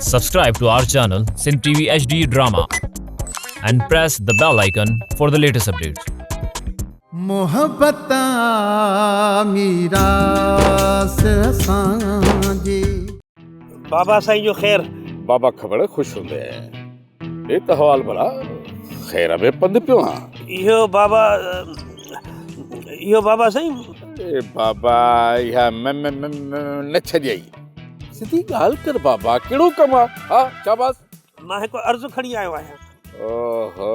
Subscribe to our channel Sindh TV HD Drama and press the bell icon for the latest updates. محبت آ ميراث اسان جي. بابا سائين جو خير. بابا کبڙ خوش هوندي. ڏي ته حوال ڀلا خير ۾ پنڌ پيو آن. اهو بابا اهو بابا سائين. اي بابا اها م م م نه ڇڏيئي. سڌي ڳالهه ڪر بابا ڪهڙو ڪم آ ها شاباس. مان هڪ عرض کڻي آيو آهيان. اوهو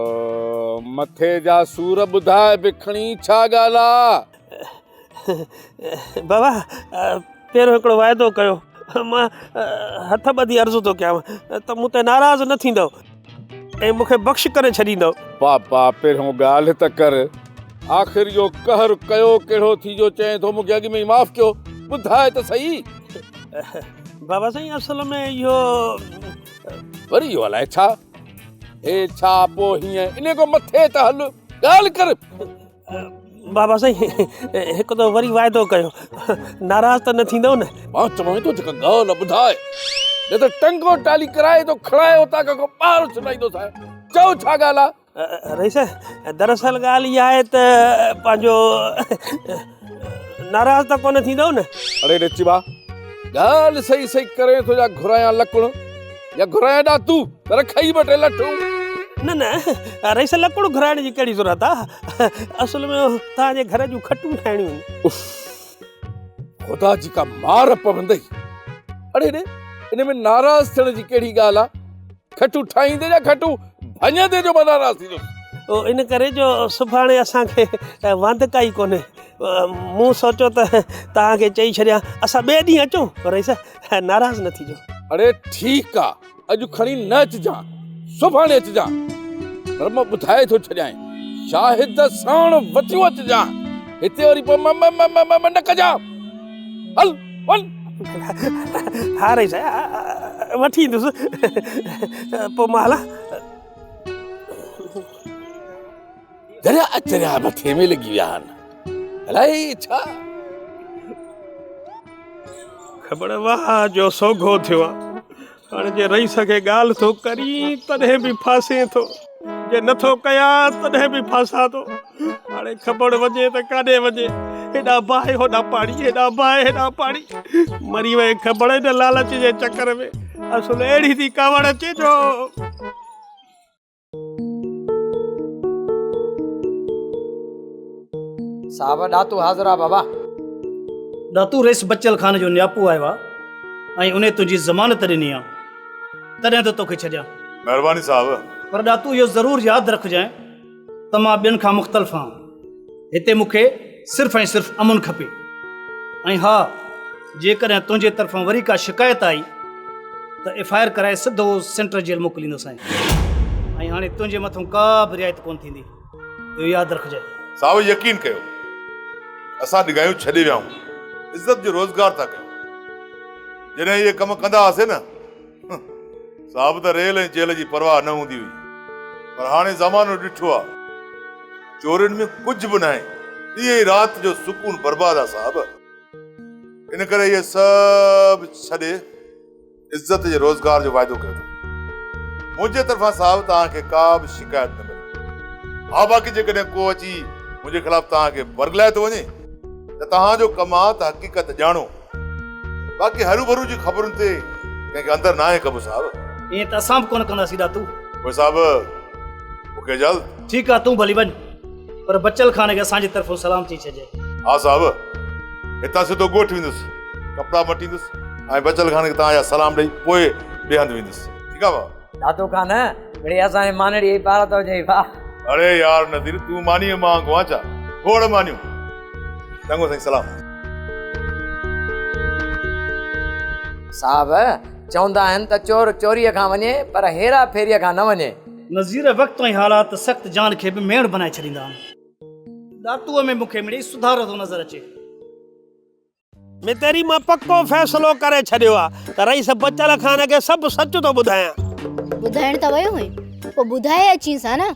مٿي جا سور ٻڌاء به کڻي ڇا ڳالهه آ. بابا پهريون هڪڙو واعدو ڪيو مان هٿ ٻڌي عرض ٿو ڪيانو ته مون تي ناراض نه ٿيندؤ ۽ مون کي بخش ڪري ڇڏيندؤ. بابا پهريون ڳالهه ته ڪر آخر اهو قهر ڪيو ڪهڙو ٿي جو چئين ٿو مون کي اڳ ۾ ئي معاف ڪيو ٻڌاء ته سهي. بابا سائين اصل ۾ اهو. وري اهو الائي ڇا هي ڇا پوء هيئن انهي کان مٿي ته هل ڳالهه ڪر. بابا سائين هڪ دفعو وري واعدو ڪيو ناراض ته نه ٿيندؤ نه؟ مان چوان ٿو جيڪا ڳالهه ٻڌاء نه ته ٽنگو ٽالي ڪرائي ٿو کڻائي اتان کان ٻاهر اڇلائيندوسانء. چئو ڇا ڳالهه آ؟ رئيس دراصل ڳالهه اها آهي ته پنهنجو ناراض ته ڪونه ٿيندؤ نه؟ اڙي رچبا ڳالهه صحيح صحيح ڪرين ٿو يا گهرايان لڪڻ يا گهرايان ڏاتو ته رکئي ٻه ٽي لٺون. نه نه رئيس لڪڙ گهرائڻ جي ڪهڙي ضرورت آ اصل ۾ توهان جي گهر جون کٽون ٺاهڻيون آهن. اف خدا جي ڪا مار پوندئي. اڙي ڏي ان ۾ ناراض ٿيڻ جي ڪهڙي ڳالهه آ. کٽون ٺاهيندي يا کٽون ڀڃندي جو مان ناراض ٿيندس. ان ڪري جو سڀاڻي اسان کي واندڪا ئي ڪونهي. مون سوچيو ته توهان کي چئي ڇڏيان اسان ٻئي ڏينهن اچون رئيس ناراض نه ٿيجو. اڙي ٺيڪ آ اڄ کڻي نه اچجان سڀاڻي اچجان پر مان ٻڌائي ٿو ڇڏيانء شاهد ساڻ وتيون اچجان هتي وري پوء م م م م نه ڪجان هل وڃ. ها رئيس وٺي ايندس پوء مان هلان. دريا چريا مٿي ۾ لڳي ويا آهن الائي ڇا. کٻڙ واهه جو سوگهو ٿيو آ. هاڻي جي رئيس کي ڳالهه ٿو ڪرين تڏهن به ڦاسين ٿو، جي نٿو ڪيان تڏهن به ڦاسان ٿو. هاڻي کٻڙ وڃي ته ڪاڏي وڃي؟ هيڏانهن باهه هوڏانهن پاڻي، هيڏانهن باهه هيڏانهن پاڻي. مري وئي کٻڙ هن لالچ جي چڪر ۾. اصل اهڙي ٿي ڪاوڙ اچي جو. صاحب ڏاتو حاضر آ بابا. ڏاتو رئيس بچل خان جو نياپو آيو آ ۽ انهي تنهنجي ضمانت ڏني آ تڏهن ٿو توکي ڇڏيان. مهرباني صاحب. پر ڏاتو اهو ضرور ياد رکجانء ته مان ٻين کان مختلف آهيان. هتي مون کي صرف ۽ صرف امن کپي ۽ ها جيڪڏهن تنهنجي طرفان وري ڪا شڪايت آئي ته ايف I R ڪرائي سڌو سينٽرل جيل موڪليندوسانء ۽ هاڻي تنهنجي مٿان ڪا به رعايت ڪونه ٿيندي اهو ياد رکجانء. صاحب يقين ڪيو اسان ڏگايون ڇڏي ويا آهيون عزت جو روزگار ٿا ڪيون جڏهن اهي ڪم ڪندا هئاسين نه صاحب ته ريل ۽ جيل جي پرواهه نه هوندي هئي پر هاڻي زمانو ڏٺو آ چورين ۾ ڪجهه به ناهي ڏينهن ۽ رات جو سڪون برباد آ صاحب ان ڪري اهي سڀ ڇڏي عزت جي روزگار جو واعدو ڪيو اٿم منهنجي طرفان صاحب توهان کي ڪا به شڪايت نه ملندي ها باقي جيڪڏهن ڪو اچي منهنجي خلاف توهان کي ورغلائي ٿو وڃي ته توهان جو ڪم آ ته حقيقت ڄاڻو باقي هروڀرو جي خبرن تي ڪنهن کي اندر ناهي ڪبو صاحب. ائين ته اسان به ڪونه ڪنداسين ڏاتو. پوء صاحب مون کي اجازت. ٺيڪ آ تون ڀلي وڃ پر بچل خان کي اسان جي طرفون سلام چئي ڇڏجانء. ها صاحب هتان سڌو ڳوٺ ويندس ڪپڙا مٽيندس ۽ بچل خان کي توهان جا سلام ڏئي پوء ٻئي هنڌ ويندس ٺيڪ آ بابا. ڏاتو خان مڙئي اسان جي مانڙي جي پارت هجئي ڀاء. اڙي يار نذير تون مانيء مان گوان ڇا کوڙ مانيون. چڱو سائين سلام. صاحب چوندا آهن ته چور چوريء کان وڃي پر هيرا ڦيريء کان نه وڃي. نذير وقت ۽ حالات سخت جان کي به ميڻ بنائي ڇڏيندا آهن. ڏاتوء ۾ مون کي مڙئي سڌارو ٿو نظر اچي. متيري مان پڪو فيصلو ڪري ڇڏيو آ ته رئيس بچل خان کي سڀ سچ ٿو ٻڌايان. ٻڌائڻ ته ويو هئين پوء ٻڌائي اچينس ها نه.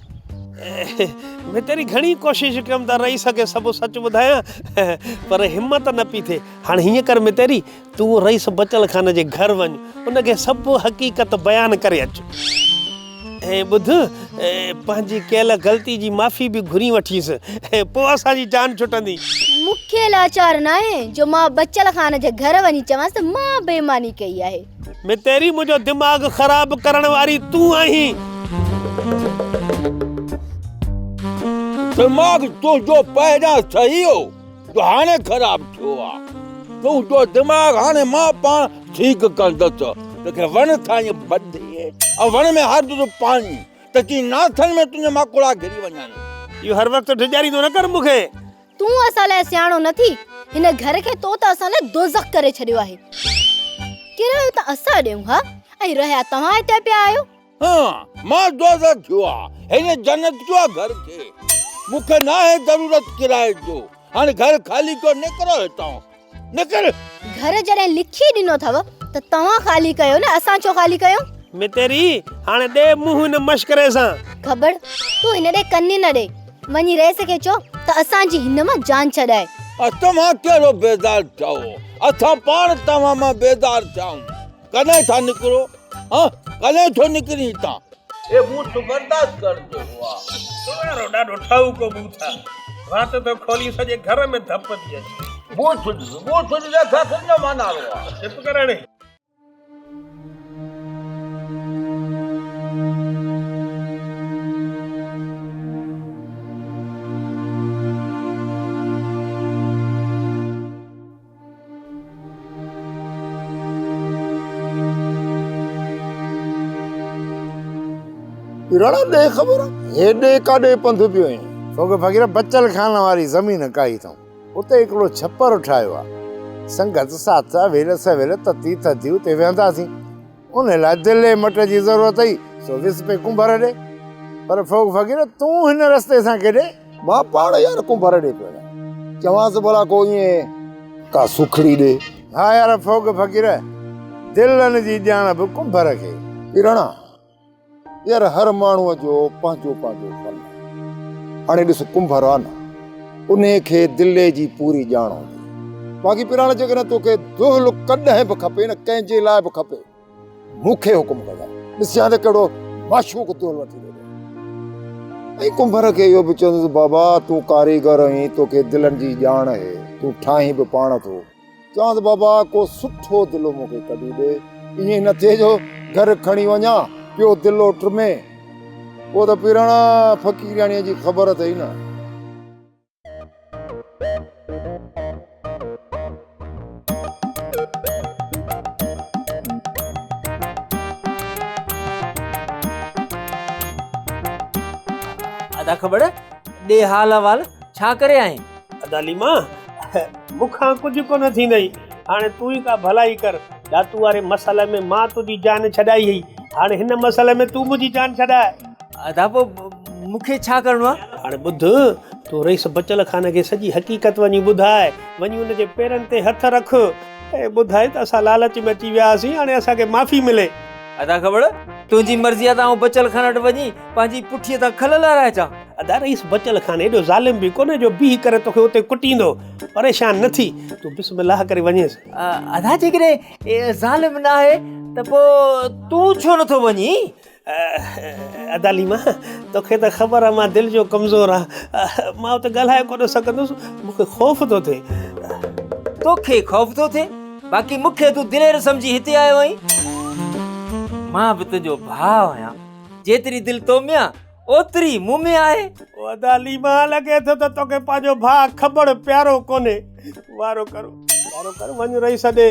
متيري گهڻي ڪوشش ڪيم ته رئيس کي سڀ سچ ٻڌايان پر همت نه پئي ٿئي. هاڻي هيئن ڪر متيري، تون رئيس بچل خان جي گهر وڃ، ان کي سڀ حقيقت بيان ڪري اچ. ۽ ٻڌ، پنهنجي ڪيل غلطي جي معافي به گهري وٺيس، پوء اسان جي جان ڇٽندي. مون کي لاچار ناهي جو مان بچل خان جي گهر وڃي چوانس ته مان بي ايماني ڪئي آهي. متيري منهنجو دماغ خراب ڪرڻ واري تون آهين. دماغ تنهنجو پهريان صحيح هو جو هاڻي خراب ٿيو آ. تنهنجو دماغ هاڻي مان پاڻ ٺيڪ ڪندس. توکي وڻ سان ائين ٻڌي ۽ وڻ ۾ هارجندس پاڻي ته جيئن ناٿن ۾ تنهنجا ماڪوڙا گهري وڃن. اهو هر وقت ڊيڄاريندو نه ڪر مون کي. تون اسان لاء سياڻو نه ٿي، هن گهر کي تو ته اسان لاء دوزخ ڪري ڇڏيو آهي. ڪرايو ته اسان ڏيون ها ۽ رهيا توهان هتي پيا آهيو. ها، مان دوزخ ٿيو آ، هن جنت ڪيو آ گهر کي. مون کي ناهي ضرورت ڪرائي جو، هاڻي گهر خالي ڪيو نڪرو هتان، نڪر. گهر جڏهن لکي ڏنو اٿو ته توهان خالي ڪيو نه اسان ڇو خالي ڪيون؟ متيري، هاڻي ڏي منهن هن مشڪري سان. کٻڙ، تون هن ڏي ڪن ئي نه ڏي. وڃي رئيس کي چئو ته اسان جي هن مان جان ڇڏائي. توهان ڪهڙو بيزار ٿيا آهيو؟ اسان پاڻ توهان مان بيزار ٿيا آهيون. ڪڏهن ٿا نڪرو؟ هان، ڪڏهن ٿو نڪرين هتان؟ اي ٻوٿ برداشت ڪر جو هئا. سوارو ڏاڍو ٺاهوڪو ٻوٿ آ. وات ٿو کولي سڄي گهر ۾ ڌپ ٿي اچي. ٻوٿ ٻوٿ جي رکا ڪن جو مانارو آ. چپ ڪر هاڻي. راڻا ڏي خبر هيڏي ڪاڏي پنڌ پيو آهين؟ فوڳ فقير بچل خان واري زمين ڪاهي اٿئون. اتي هڪڙو ڇپر ٺاهيو آ. سنگت ساٿ اويل سويل تتي ٿڌي اتي ويهنداسين. ان لاء دلي مٽ جي ضرورت هئي، سو وس پئي ڪنڀر ڏي. پر فوڳ فقير تون هن رستي سان ڪيڏي؟ مان پاڻ يار ڪنڀر ڏي پيو وڃان. چوانس ڀلا ڪو ائين ڪا سوکڙي ڏي. ها يار فوڳ فقير، دلن جي ڄاڻ به ڪنڀر کي. پيراڻا، يار هر ماڻهوء جو پنهنجو پنهنجو فن آهي. هاڻي ڏس ڪنڀر آ نه، انهي کي دلي جي پوري ڄاڻ هوندي. باقي پيراڻا جيڪڏهن توکي دهل ڪڏهن به کپي نه ڪنهن جي لاء به کپي، مون کي حڪم ڪجانء، ڏسجان ته ڪهڙو معشوق دهل وٺي ٿو ڏيان. ۽ ڪنڀر کي اهو به چوندس بابا تون ڪاريگر آهين، توکي دلن جي ڄاڻ آهي، تون ٺاهين به پاڻ ٿو. چوانس بابا ڪو سٺو دلو مون کي ڪڍي ڏي، ائين نه ٿئي جو گهر کڻي وڃان، پيو دلو ٽمي. پوء ته پيراڻا فقيرياڻيء جي خبر اٿئي نه. ادا کٻڙ، ڏي حال احوال، ڇا ڪري آئين؟ ادا ليما، مون کان ڪجهه ڪونه ٿيندئي، هاڻي تون ئي ڪا ڀلائي ڪر. ڏاتو واري مسئلي ۾ مان تنهنجي جان ڇڏائي هئي، هاڻي هن مسئلي ۾ تون منهنجي جان ڇڏاء. ادا پوء مون کي ڇا ڪرڻو آهي؟ هاڻي ٻڌ، تون رئيس بچل خان کي سڄي حقيقت وڃي ٻڌاء، وڃي ان جي پيرن تي هٿ رک ۽ ٻڌاء ته اسان لالچ ۾ اچي ويا هئاسين، هاڻي اسان کي معافي ملي. ادا کٻڙ، تنهنجي مرضي آهي ته آئون بچل خان وٽ وڃي پنهنجي پٺيء تان کل لهرائي اچان. ادا رئيس بچل خان ايڏو ظالم به ڪونهي جو بيهي ڪري توکي اتي ڪٽيندو. پريشان نه ٿي، تون بسم الله ڪري وڃيس. ادا جيڪڏهن ظالم ناهي ته پوء تون ڇو نٿو وڃين؟ ادا ليما، توکي ته خبر آهي مان دل جو ڪمزور آهيان. مان اتي ڳالهائي ڪونه سگهندس، مون کي خوف ٿو ٿئي. توکي خوف ٿو ٿئي؟ باقي مون کي تون دلير سمجهي هتي آيو آهين. مان به تنهنجو ڀاء آهيان. جيتري دل تو ۾ آ، اوتري مون ۾ آهي. او ادا ليما، لڳي ٿو ته توکي پنهنجو ڀاء کٻڙ پيارو ڪونهي. وارو ڪر، وارو ڪر، وڃ رئيس ڏي.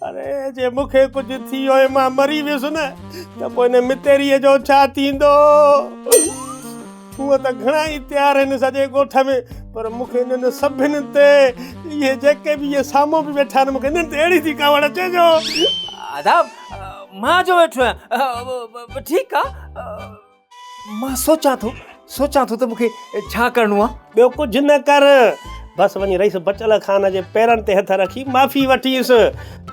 اري جي مون کي ڪجهه ٿي ويو ۽ مان مري ويس نه ته پوء هن متيريء جو ڇا ٿيندو؟ هونء ته گهڻا ئي تيار آهن سڄي ڳوٺ ۾ پر مون کي انهن سڀن تي اهي جيڪي به اهي سامهون به ويٺا آهن مون کي انهن تي اهڙي ٿي ڪاوڙ اچي جو. ادا مان جو ويٺو آهيان ٺيڪ آ مان سوچان ٿو سوچان ٿو ته مون کي ڇا ڪرڻو آ. ٻيو ڪجهه نه ڪر بس وڃي رئيس بچل خان جي پيرن تي هٿ رکي معافي وٺيس.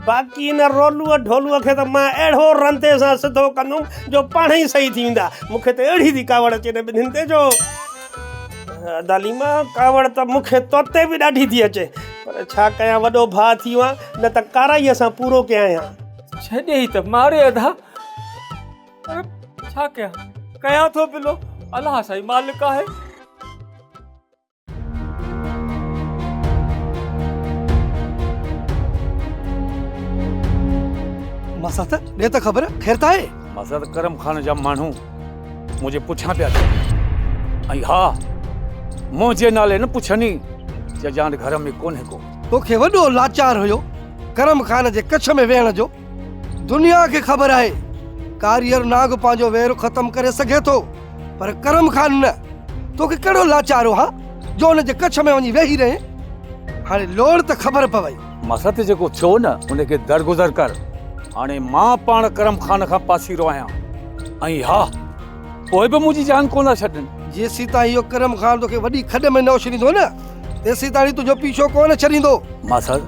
باقي ان رولوء ڍولوء کي ته مان اهڙو رندي سان سڌو ڪندم جو پاڻهي ئي صحيح ٿي ويندا. مون کي ته اهڙي ٿي ڪاوڙ اچي انهن ٻنهين تي جو. ادا ليما، ڪاوڙ ته مون کي توتي به ڏاڍي ٿي اچي، پر ڇا ڪيان وڏو ڀاء ٿي ويو آهيان، نه ته ڪارائيء سان پورو ڪيان ها. ڇڏي ئي ته ماري ادا، پر ڇا ڪيان، ڪيان ٿو بلو، الله سائين مالڪ آهي. ماسات ڏي ته خبر خير ته آهي؟ ماسات ڪرم خان جا ماڻهو منهنجي پٺيان پيا اچن ۽ ها منهنجي نالي نه پڇن ئي چئجان گهر ۾ ڪونهي ڪو. توکي وڏو لاچار هيو ڪرم خان جي ڪڇ ۾ ويهڻ جو. دنيا کي خبر آهي ڪاريهر نانگ پنهنجو وير ختم ڪري سگهي ٿو پر ڪرم خان نه. توکي ڪهڙو لاچار هو ها جو ان جي ڪڇ ۾ وڃي ويهي رهين. هاڻي لوڙ ته خبر پوئي. ماسات جيڪو ٿيو نه ان کي درگذر ڪر. هاڻي مان پاڻ ڪرم خان کان پاسيرو آهيان ۽ ها پوء به منهنجي جان ڪونه ٿا ڇڏين. جيسيتائين اهو ڪرم خان توکي وڏي کڏ ۾ نه اڇليندو نه تيسيتائين تنهنجو پيڇو ڪونه ڇڏيندو. ماسات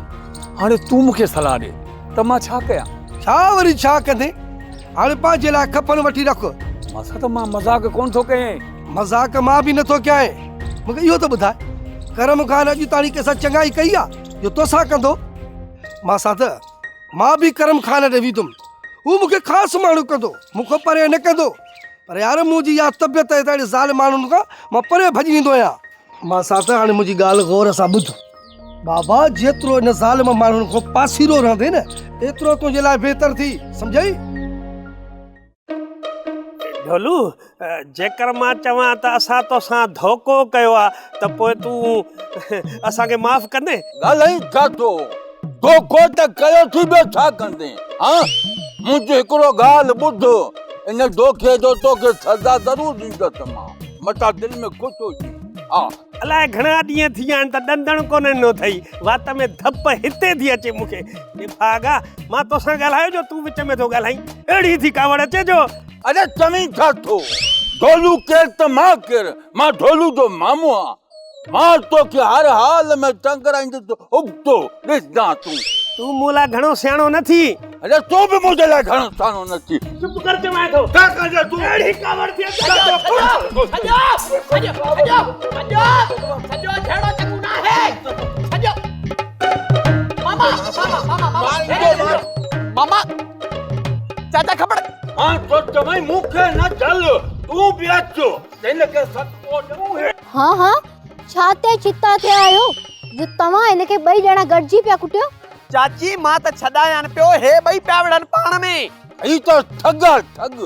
هاڻي تون مون کي صلاح ڏي ته مان ڇا ڪيان؟ ڇا وري ڇا ڪندين؟ هاڻي پنهنجي لاء ڪفن وٺي رک. ماسات مان مذاق ڪونه ٿو ڪيان. مذاق مان به نٿو ڪيان. مون کي اهو ته ٻڌاء ڪرم خان اڄ تاڻي ڪنهن سان چڱائي ڪئي آ جو توسان ڪندو؟ ماسات مان به ڪرم خان ڏي ويندم. هو مون کي خاص ماڻهو ڪندو، مون کان پري نه ڪندو. پر يار منهنجي اها طبيعت آهي ته اهڙي ظالم ماڻهن کان مان پري ڀڄي ويندو آهيان. ماسات هاڻي منهنجي ڳالهه غور سان ٻڌ. بابا جيترو ان ظالم ماڻهن کان پاسيرو رهندين نه ايترو تنهنجي لاء بهتر ٿي سمجهئي. ڍولو جيڪر مان چوان ته اسان توسان ڌوڪو ڪيو آ ته پوء تون اسان کي معاف ڪندين؟ ڳالهائين ڇا ٿو؟ ڌوڪو ته ڪيو ٿي ٻيو ڇا ڪندين؟ ها منهنجي هڪڙو ڳالهه ٻڌ ان ڌوڪي جو توکي سزا ضرور ڏيندس مان متان دل ۾ خوش هجين. ها. الائي گهڻا ڏينهن ٿي ويا آهن ته ڏندڻ ڪونه ڏنو اٿئي. وات ۾ ڌپ هتي ٿي اچي مون کي. نڀاڳا، مان توسان ڳالهايو جو تون وچ ۾ ٿو ڳالهائين. اهڙي ٿي ڪاوڙ اچي جو. اڙي چوين ڇا ٿو؟ ڍولو ڪير ته مان ڪير؟ مان ڍولو جو مامو آهيان. مان توکي هر حال ۾ ٽنگرائيندس ابتو، ڏسجان تون. تون مون لاء گهڻو سياڻو نه ٿي. اڙي تون به منهنجي لاء گهڻو سياڻو نه ٿي. چپ ڪر چوانء ٿو. ڇا ڪندين تون؟ اهڙي ڪاوڙ ٿي اچي. ڇڏيو ڇڏيو ڇڏيو ڇڏيو ڇڏيو ڇڏيو جهيڙو چڱو ناهي ڇڏيو ماما ماما ماما ماما ماما چاچا کپڙ. مان ٿو چوين مون کي نه جهل تون به اچ هن کي صدقو ڏيون. ها ها ڇا تي ڇتا ٿيا آهيو جو توهان هن کي ٻئي ڄڻا گڏجي پيا ڪٽيو. چاچي مان ته ڇڏايان پيو هي ٻئي پيا وڙهن پاڻ ۾. هي ته ٺڳ آ ٺڳ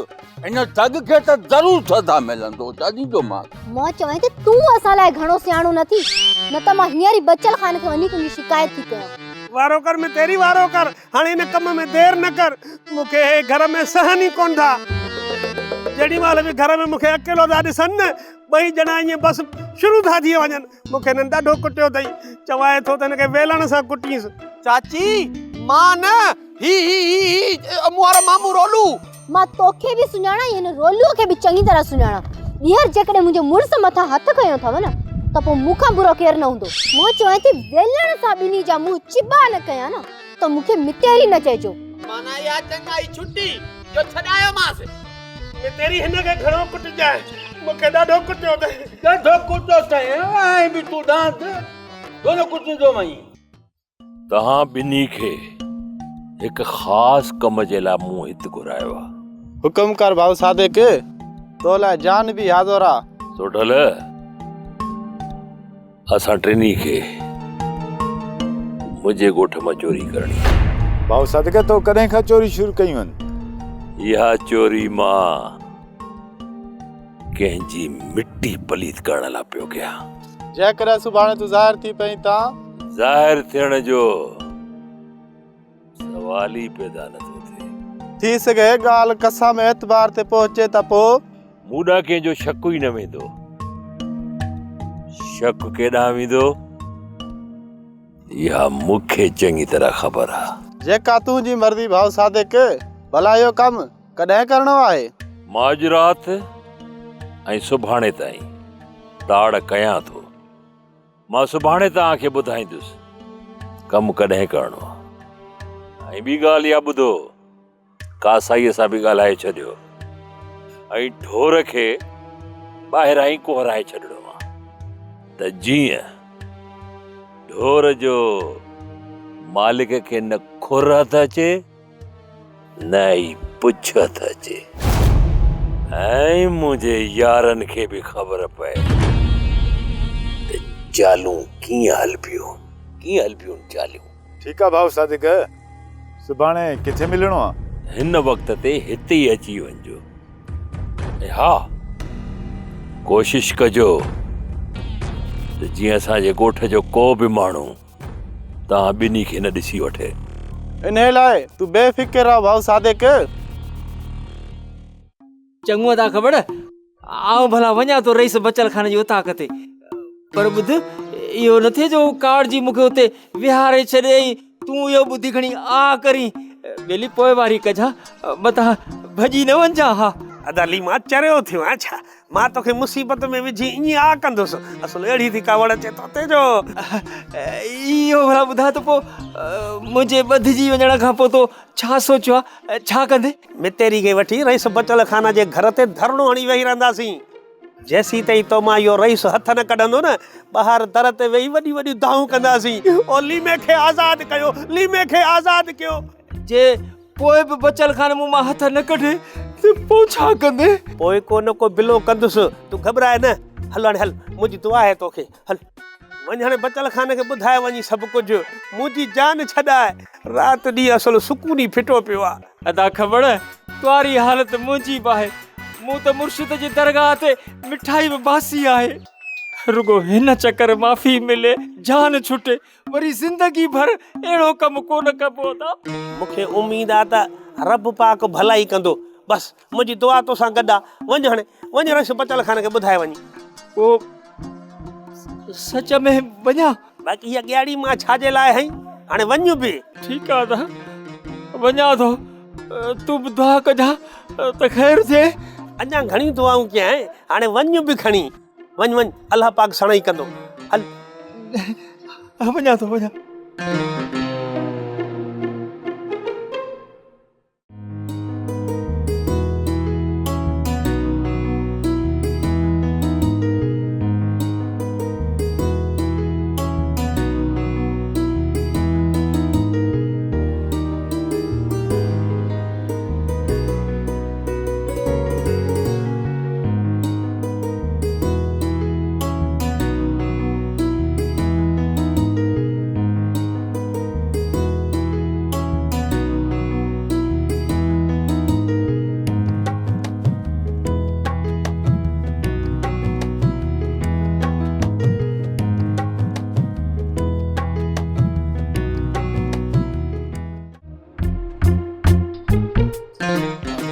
هن ٺڳ کي ته ضرور سزا ملندو ڇڏيندومانس. مان چوين ٿي تون اسان لاء گهڻو سياڻو نه ٿي نه ته مان هينئر ئي بچل خان کي وڃي تنهنجي شڪايت ٿي ڪيان. وارو ڪر ۾ تيري وارو ڪر هاڻي ان ڪم ۾ دير نه ڪر مون کي هي گهر ۾ سهن ئي ڪونه ٿا. جيڏي مهل به گهر ۾ مون کي اڪيلو ٿا ڏسن نه ٻئي ڄڻا ائين بس شروع ٿا ٿي وڃن. مون کي هنن ڏاڍو ڪٽيو اٿئي. چوانء ٿو ته هن کي ويلڻ سان ڪٽينس. چاچي، مان نه، هي هي هي هي مون وارو مامو رولو. مان توکي به سڃاڻان ۽ هن رولوء کي به چڱي طرح سڃاڻان. ٻيهر جيڪڏهن منهنجي مڙس مٿان هٿ کنيو اٿو نه ته پوء مون کان برو ڪير نه هوندو. مان چوانء ٿي ويلڻ سان ٻنهي جا منهن چٻا نه ڪيان نه ته مون کي متيري نه چئجو. معنيٰ اها چڱائي ڇٽي جو ڇڏايومانس. متيري هن کي گهڻو ڪٽجانء. مون کي ڏاڍو ڪٽيو اٿئي. ڏاڍو ڪٽيو اٿئي ۽ به تون ڏاند ڇو نه ڪٽيندو وئين. توهان ٻنهي کي هڪ خاص ڪم جي لاء مون هت گهرايو آهي. حڪم ڪر ڀائو صادق، تو لاء جان به حاضر آ. سوڍل، اسان ٽنهي کي منهنجي ڳوٺ مان چوري ڪرڻي آهي. ڀائو صادق، تو ڪڏهن کان چوري شروع ڪيون آهن؟ اها چوري مان ڪنهن جي مٽي پليت ڪرڻ لاء پيو ڪيان. جيڪڏهن سڀاڻي تون ظاهر ٿي پئين ته. ظاهر ٿيڻ جو سوال ئي پيدا نٿو ٿئي. ٿي سگهي ڳالهه قسم اعتبار تي پهچي ته پوء. مون ڏانهن ڪنهن جو شڪ ئي نه ويندو. شڪ ڪيڏانهن ويندو، اها مون کي چڱي طرح خبر آ. جيڪا تنهنجي مرضي ڀائو صادق، ڀلا اهو ڪم ڪڏهن ڪرڻو آهي؟ مان اڄ رات ۽ سڀاڻي تائين تاڙ ڪيان ٿو. مان سڀاڻي توهان کي ٻڌائيندس ڪم ڪڏهن ڪرڻو آهي. ۽ ٻي ڳالهه اها ٻڌو، ڪاسائيء سان به ڳالهائي ڇڏيو ۽ ڍور کي ٻاهران ئي ڪوهرائي ڇڏڻو آهي ته جيئن ڍور جو مالڪ کي نه کر هٿ اچي نه ئي پڇ هٿ اچي ۽ منهنجي يارن کي به خبر پئي ته چالون ڪيئن هلبيون ڪيئن هلبيون چاليون. ٺيڪ آ ڀائو صادق، سڀاڻي ڪٿي ملڻو آ؟ هن وقت تي هتي ئي اچي وڃجو ۽ ها ڪوشش ڪجو ته جيئن اسان جي ڳوٺ جو ڪو به ماڻهو توهان ٻنهي کي نه ڏسي وٺي. انهيء لاء تون بي فڪر رهه ڀائو صادق. چڱو ادا کٻڙ، آئون ڀلا وڃان ٿو رئيس بچل خان جي اوطاق تي. پر ٻڌ، اهو نه ٿئي جو هو ڪاوڙجي مون کي اتي ويهاري ڇڏي ۽ تون اهو ٻڌي کڻي آه ڪرين. ٻيلي پوئواري ڪجان، متان ڀڄي نه وڃجان ها. ادا ليما چريو ٿيو آهين ڇا؟ مان توکي مصيبت ۾ وجهي ائين آ ڪندس. اصل اهڙي ٿي ڪاوڙ اچي توتي جو. اهو ڀلا ٻڌاء ته پوء منهنجي ٻڌجي وڃڻ کان پوء تو ڇا سوچيو آهي؟ ڇا ڪندين؟ متيري کي وٺي رئيس بچل خان جي گهر تي ڌرڻو هڻي ويهي رهنداسين. جيسيتائين تو مان اهو رئيس هٿ نه ڪڍندو نه، ٻاهر در تي ويهي وڏيون وڏيون دانهون ڪنداسين، او ليمي کي آزاد ڪيو، ليمي کي آزاد ڪيو. جي پوء به بچل خان مون مان هٿ نه ڪڍي ته پوء ڇا ڪندين؟ پوء ڪو نه ڪو بلو ڪندس، تون گهٻراء نه. هل هاڻي هل، منهنجي دعا آهي توکي، هل. وڃ هاڻي بچل خان کي ٻڌاء وڃي سڀ ڪجهه، منهنجي جان ڇڏاء. رات ڏينهن اصل سڪون ئي ڦٽو پيو آ. ادا کٻڙ، تواري حالت منهنجي به آهي. مون ته مرشد جي درگاهه تي مٺائي به باسي آهي. رڳو هن چڪر معافي ملي، جان ڇٽي، وري زندگي ڀر اهڙو ڪم ڪونه ڪبو ادا. مون کي اميد آ ته رب پاڪ ڀلائي ڪندو. بس منهنجي دعا توسان گڏ آ. وڃ هاڻي، وڃ رئيس بچل خان کي ٻڌائي وڃ. پوء سچ ۾ وڃان؟ باقي هيء ڳياڙي مان ڇا جي لاء هنئي؟ هاڻي وڃ به. ٺيڪ آ ادا، وڃان ٿو. تون به دعا ڪجان ته خير ٿئي. اڃا گهڻيون دعائون ڪيانء، هاڻي وڃ به کڻي. وڃ وڃ، الله پاڪ سڻائي ڪندو. هل. وڃان ٿو، وڃان.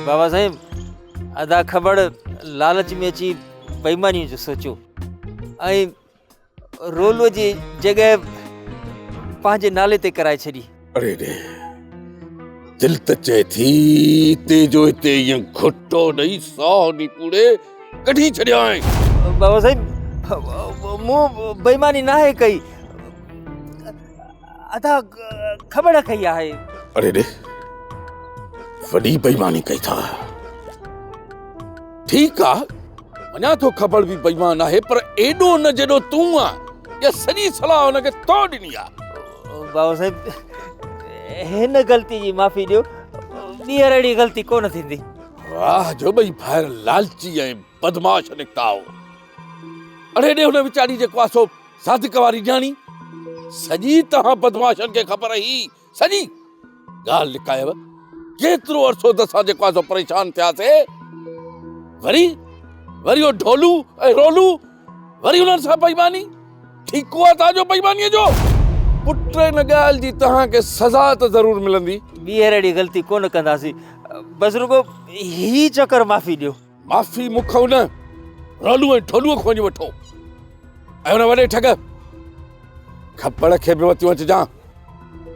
بابا سائين ادا کبڙ لالچ ۾ اچي بيماني جو سوچيو ۽ رولو جي جڳهه پنهنجي نالي تي ڪرائي ڇڏي. اڙي ڙي دل ته چئي ٿي هتي جو هتي ائين گهٽو ڏئي ساهه نپوڙي ڪڍي ڇڏيانء. بابا سائين مون بيماني ناهي ڪئي ادا کٻڙ ڪئي آهي. اڙي ڙي وڏي بيماني ڪئي اٿا. ٺيڪ آ مڃان ٿو کٻڙ به بيمان آهي پر ايڏو نه جيڏو تون آ. اها سڄي صلاح هن کي تو ڏني آ. بابا صاحب هن غلطي جي معافي ڏيو ٻيهر اهڙي غلطي ڪونه ٿيندي. واهه جو ٻئي ڀائر لالچي ۽ بدمعاش نڪتا آهو. اڙي ڏي هن ويچاري جيڪو آ سو صادق واري نياڻي. سڄي توهان بدمعاشن کي خبر هئي سڄي ڳالهه لڪايو. ڪيترو عرصو ته اسان جيڪو آ سو پريشان ٿياسي. وري وري اهو ڍولو ۽ رولو وري انهن سان بيماني. ٺيڪو آ توهان جو بيمانيء جو. پٽ ان ڳالهه جي توهان کي سزا ته ضرور ملندي. ٻيهر اهڙي غلطي ڪونه ڪنداسين. بس رڳو هي چڪر معافي ڏيو. معافي مون کان نه، رولو ۽ ڍولوء کان وڃي وٺو. ۽ ان وڏي ٺڳ کپڙ کي به وتيون اچجان.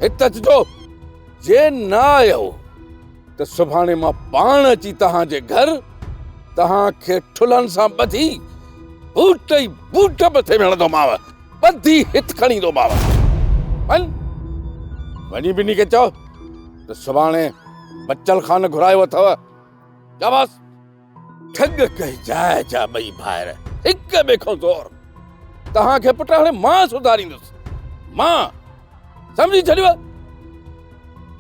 هت اچجو. جي نه آيو ته سڀاڻي مان پاڻ اچي توهان جي گهر توهان کي ٺلهن سان ٻڌي بوٽ ئي بوٽ مٿي ۾ هڻندومانو. ٻڌي هت کڻي ايندومانو. وڃ، وڃي ٻنهي کي چئو ته سڀاڻي بچل خان گهرايو اٿو. شاباس! ٺڳ ڪنهن جاء جا ٻئي ڀائر، هڪ ٻئي کان زور. توهان کي پٽ هاڻي مان سڌاريندس. مان! سمجهي ڇڏيو.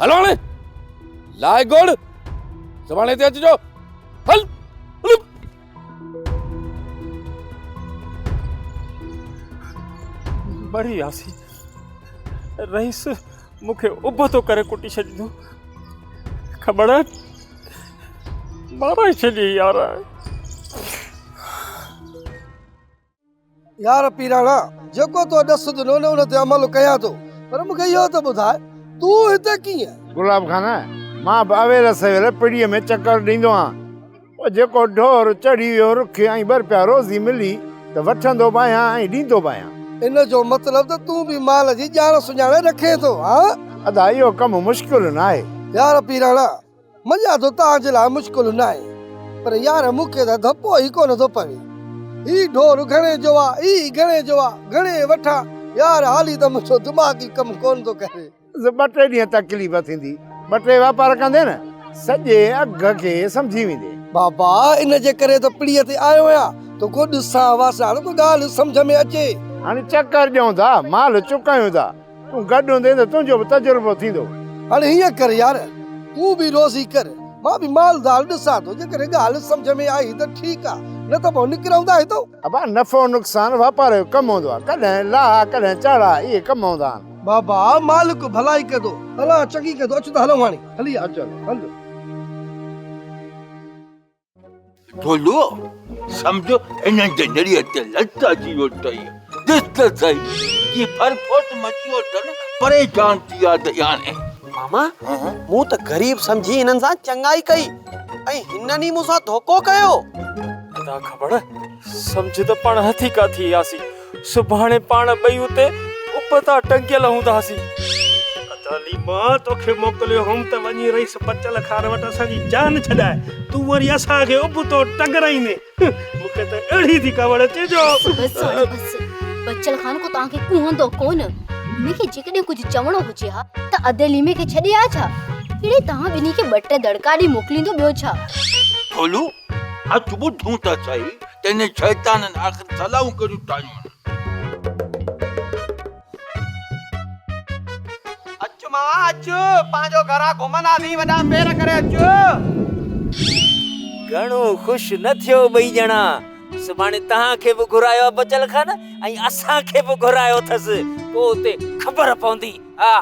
هلو هاڻي. لاء گوڙ. سڀاڻي هتي اچجو. هل. هل. مري وياسين. رئيس مون کي ابتو ڪري ڪٽي ڇڏيندو. خبر مارائي ڇڏيئي يار. يار پيراڻا، جيڪو تو ڏس ڏنو نه ان تي عمل ڪيان ٿو، پر مون کي اهو ته ٻڌاء تون هتي ڪيئن؟ گلاب خان، مان به اويل سويل پڙيء ۾ چڪر ڏيندو آهيان. پوء جيڪو ڍور چڙهي ويو رک ۽ ٻه رپيا روزي ملي ته وٺندو به آهيان ۽ ڏيندو به آهيان. ان جو مطلب ته تون به مال جي ڄاڻ سڃاڻ رکين ٿو، ها؟ ادا اهو ڪم مشڪل ناهي. يار پيراڻا، مڃان ٿو توهان جي لاء مشڪل ناهي، پر يار مون کي ته ڌپو ئي ڪونه ٿو پوي. هي ڍور گهڻي جو آ، هي گهڻي جو آ، گهڻي وٺان، يار حالي ته منهنجو دماغ ئي ڪم ڪونه ٿو ڪري. ٻه ٽي ڏينهن تڪليف ٿيندي، ٻه ٽي واپار ڪندين نه، سڄي اگهه کي سمجهي ويندين. بابا ان جي ڪري ته پڙيء تي آيو آهيان ته ڪو ڏسان واسان ته ڪو ڳالهه سمجهه ۾ اچي. هاڻي چڪر ڏيون ٿا، مال چڪايون ٿا. تون گڏ هوندين ته تنهنجو به تجربو ٿيندو. هاڻي هيئن ڪر يار، تون به روزي ڪر، مان به مال دال ڏسان ٿو، جيڪڏهن ڳالهه سمجهه ۾ آئي ته ٺيڪ آ، نه ته پوء نڪرون ٿا هتئون. ابا نفعو نقصان واپار جو ڪم هوندو آ، ڪڏهن لاها ڪڏهن چاڙها اهي ڪم هوندا آهن. بابا مالڪ ڀلائي ڪندو، الله چڱي ڪندو، اچ ته هلون هاڻي، هلي آ، هل. ڍولو، سمجهه هنن جي نڙيء تي لت اچي ويو اٿئي. ڏس ته سهي، ڪيئن ڦرڦوٽ مچيو اٿن، پريشان ٿي ويا اٿئي هاڻي. ماما، مون ته غريب سمجهي هنن سان چڱائي ڪئي ۽ هنن ئي مون سان ڌوڪو ڪيو. ادا کٻڙ، سمجهه ته پاڻ هٿيڪا ٿي وياسين. سڀاڻي پاڻ ٻئي اتي ابتا ٽنگيل هونداسين. ادا علي مان توکي موڪليو هوم ته وڃي رئيس بچل خان وٽ اسان جي جان ڇڏاء، تون وري اسان کي ابتو ٽنگرائيندين. مون کي ته اهڙي ٿي ڪاوڙ اچي جو. بس هاڻي بس. بچل خان ڪو توهان کي ڪوهندو ڪونه. هن کي جيڪڏهن ڪجهه چوڻو هجي ها ته ادي ليمي کي ڇڏي ها ڇا؟ اڙي توهان ٻنهي کي ٻه ٽي دڙڪا ڏئي موڪليندو ٻيو ڇا؟ ڍولو، اچ ٻڌون ته سهي ته انهن شيطانن آخر صلاحون ڪهڙيون ٺاهيون آهن. اچ ماء اچ، پنهنجو گهر آ گهمنداسين، وڏا پير ڪري اچ. گهڻو خوش نه ٿيو ٻئي ڄڻا. سڀاڻي توهان کي به گهرايو آ بچل خان ۽ اسان کي به گهرايو اٿس، پوء اتي خبر پوندي. ها.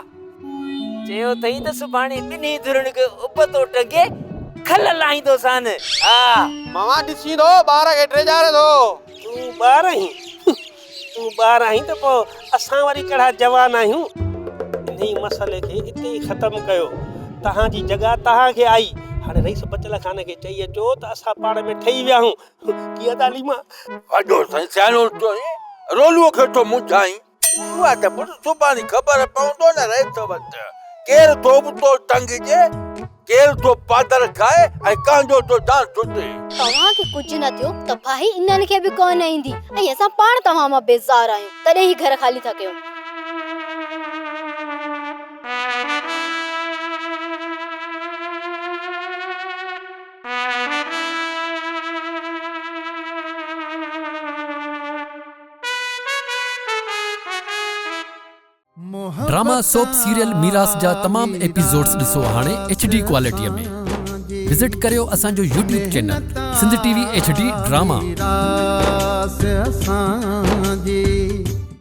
چيو اٿئي ته سڀاڻي ٻنهي ڌرين کي ابتو ٽنگي کل لاهيندوسان. ها. ماما ڏسين ٿو ٻار کي ڊيڄاري ٿو. تون ٻار آهين. تون ٻار آهين ته پوء اسان وري ڪهڙا جوان آهيون. انهي مسئلي کي اتي ئي ختم ڪيو. توهان جي جڳهه توهان کي آئي. هاڻي رئيس بچل خان کي چئي اچو ته اسان پاڻ ۾ ٺهي ويا آهيون. ڪي ادا عليما. وڏو سائين سياڻو ٿيو آهين. رولوء کي ٿو منجهائين. اها ته پٽ سڀاڻي خبر پوندو نه رئيس وٽ ڪير ٿو ابتو ٽنگجي، ڪير ٿو پادر کائي ۽ ڪنهن جو ٿو جان ڇٽي. توهان کي ڪجهه نه ٿيو ته ڦاهي انهن کي به ڪونه ايندي ۽ اسان پاڻ توهان مان بيزار آهيون تڏهن هي گهر خالي ٿا ڪيون. ڊراما سوپ سيريل ميراث جا تمام ايپيسوڊز ڏسو هاڻي ايڇ ڊي ڪوالٽي ۾ وزٽ ڪريو اسان جو YouTube channel Sindh T V H D drama. ميراث اسان جي.